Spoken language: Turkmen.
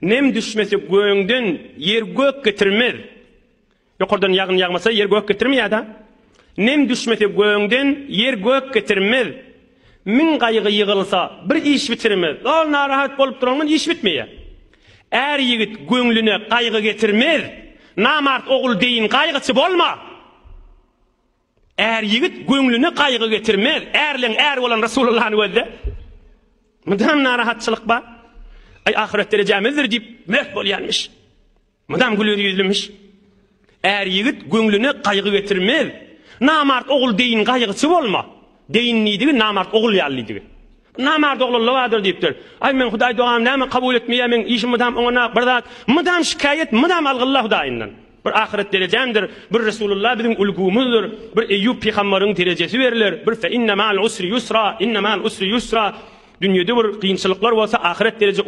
Nem düşmese göňden ýer gök getirmez. Ýokardan ýagyn ýagmasa ýer gök getirmeýär-dä. Nem düşmese göňden ýer gök getirmez. Müň gaýgy ýygylsa bir iş bitirmez. Ol narahat bolup durandan iş bitmeýär. Är ýigit göňlüne gaýgy getirmez. Namart ogul deýin gaýgyçy bolma. Är ýigit göňlüne gaýgy getirmez. Ärleň äri bolan Resulullany gözle. Mydam narahatçylyk bar. Aý ahyret derejämizdir diýip mert bolýanmyş. Mydam güler ýüzlümiş. Är ýigit göňlüne gaýgy getirmez. Namart ogul deýin gaýgyçy bolma. Deýin diýdigi namart ogul ýaly diýdigi. Namart oglanlar bardyr diýipdir. Aý meň Hudaý dogamy näme kabul etmeýär, meň işim mydam oňana bir zat. Mydam şikaýat, mydam algylla Hudaýyndan. Bir ahyret derejämdir, bir Resulullah biziň ulgumyzdyr, bir Eýýup pygambaryň derejesi berler, bir fe inne ma'al usri ýusra, inne ma'al usri ýusra. Dünýede bir kynçylyklar bolsa ahyret dereje.